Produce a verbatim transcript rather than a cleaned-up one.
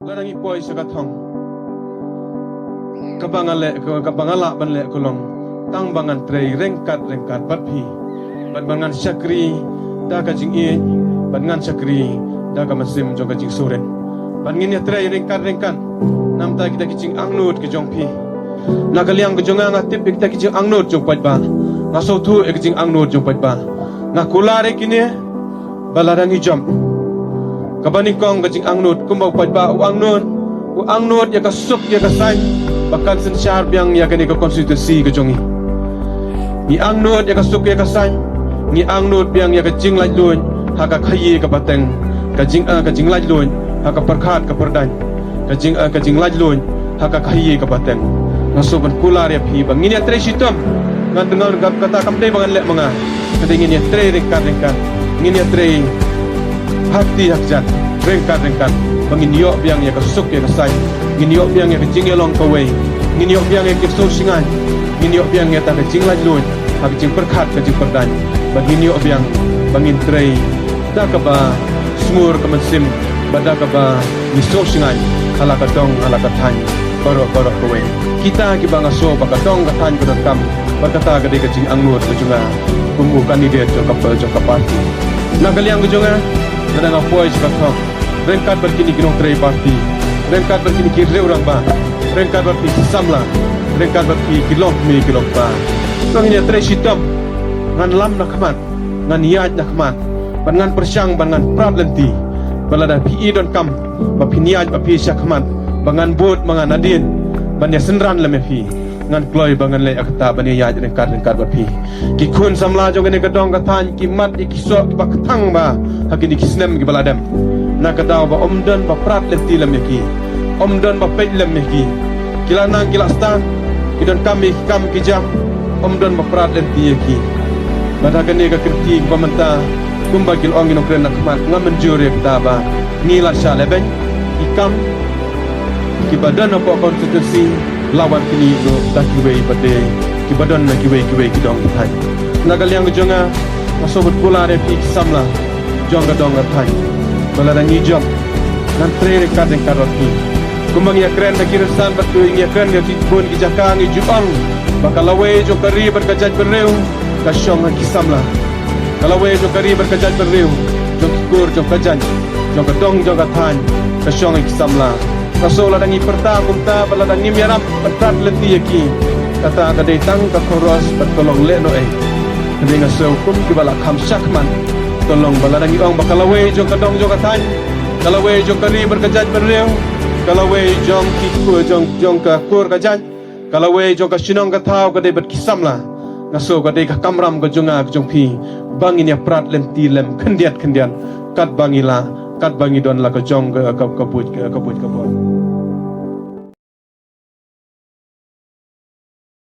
Lada ngi poi sha ka thong, kaba nga leh, kaba nga lah ban leh ka long tang ba ngan trei ryngkat ryngkat bad phi, bad ba ngan shakri da ka jingïeit, bad ngan shakri da ka mynsiem jong ka jingsngewrit. Bad ngin ïatrei ryngkat ryngkat namar kita ki jingangnud ki jong phi. Na ka liang ka jong nga, nga tip ïa kita ki jingangnud jong paidbah. Nga sngewthuh ïa ki jingangnud jong paidbah. Nga kular ïa kine ba lada ngi jop, kaba nyngkong ka jingangnud kumba u paidbah u angnud, u angnud ïa ka suk ïa ka saiñ ba kan synshar biang ïa kane ka konstituensi ka jong ngi. Ngi angnud ïa ka suk ïa ka saiñ, ngi angnud biang ïa ka jinglaitluid ha ka khaïi ka pateng, ka jing, eh, ka jinglaitluid ha ka pyrkhat ka pyrdaiñ, ka jing, eh, ka jinglaitluid ha ka khaïi ka pateng. Nga sngewbha ban kular ïa phi ba ngin ïatrei shitom. Ngan tyngan kata kam dei ba ngan leh ma nga. Ka dei ngin ïatrei ryngkat ryngkat. Ngin ïatrei ha kti ha kjat ryngkat ryngkat ba ngin ïoh biang ïa ka suk ïa ka saiñ. Ngin ïoh biang ïa ka jingïalong kawei. Ngin ïoh biang ïa ka jingsngewsih. Ngin ïoh biang ïa ta ka jinglaitluid ha ka jingpyrkhat ka jingpyrdaiñ. Bad ngin ïoh biang ba ngin trei da kaba sngewsih ka mynsiem, bad da kaba ngi sngewsih ha la ka dong ha la ka thaiñ baroh baroh kawei. Kita kiba nga sngew ba ka dong ka thaiñ ka donkam, bad kata ka dei ka jingangnud ka jong nga kum u candidate jong ka, jong ka party. Na ka liang ka jong nga, lada nga poi sha ka thong, ryngkat bad kine ki nongtrei party, ryngkat bad kine ki riew rangbah, ryngkat bad ki samla, ryngkat bad ki, ki longkmie ki longkpa, to ngin ïatrei shitom. Ngan lam na khmat, ngan ïaid na khmat, bad ngan pyrshang, bad ngan prat lynti ba lada phi i donkam ba phin ïaid ba phi sha khmat, ba ngan bud ma nga nadien ban ïasynran lem ïa phi. Ngan kloi ba ngan leh ïa kata ban ïaid ryngkat ryngkat bad phi. Ki khun samla jong kane ka dong ka thaiñ ki mad ïa ki soh kiba kthang bha ha kine ki snem kiba la dep. Na ka daw ba ym don ba prat lynti lem ïa ki, ym don ba peit lem ïa ki. Ki la nang ki la stad, ki donkam ïa ki kam ki jam, ym don ba prat lynti ïa ki. Bad ha kane ka kynti kaba mynta, kumba ki la ong ki nongkren na khmat, nga mynjur ïa kata ba ngi la shah lehbeiñ ki kam kiba don hapoh konstituensi, la wan kine ruh da kiwei pat de kiba don na kiwei kiwei ki dong ki thaiñ. Na ka liang ka jong nga, nga sngewbha ban kular ïa phi ki samla jong ka dong ka thaiñ ba lada ngi jop, ngan trei ryngkat ryngkat bad phi. Kumba ngi ïakren ha ki rynsan bad ngi ïakren ha ki bun ki jaka, ngi ju ong ba ka lawei jong ka ri bad ka jaitbynriew ka shong ha ki samla. Ka lawei jong ka ri bad ka jaitbynriew, jong ki kur jong ka jaiñ, jong ka dong jong ka thaiñ, ka shong ha ki samla. Ka shu lada ngi pyrta kumta, ba lada ngim ïarap ban prat lynti ïa ki, kata ka dei tang ka khoros bad ka long lehnohei. Ka dei, nga sngew kum kiba la kham shah khmat, ka long ba lada ngi ong ba ka lawei jong ka dong jong ka thaiñ, ka lawei jong ka ri bad ka jaitbynriew, ka lawei jong ki kur, jong, jong ka kur ka jaiñ, ka lawei jong ka shnong ka thaw ka dei bad ki samla. Nga sngew ka dei ka kamram ka jong nga ka jong phi ba ngin ïa prat lynti lem khyndiat khyndiat katba ngi lah, katba ngi don la ka jong ka, ka, ka buit, ka, ka buit ka bor.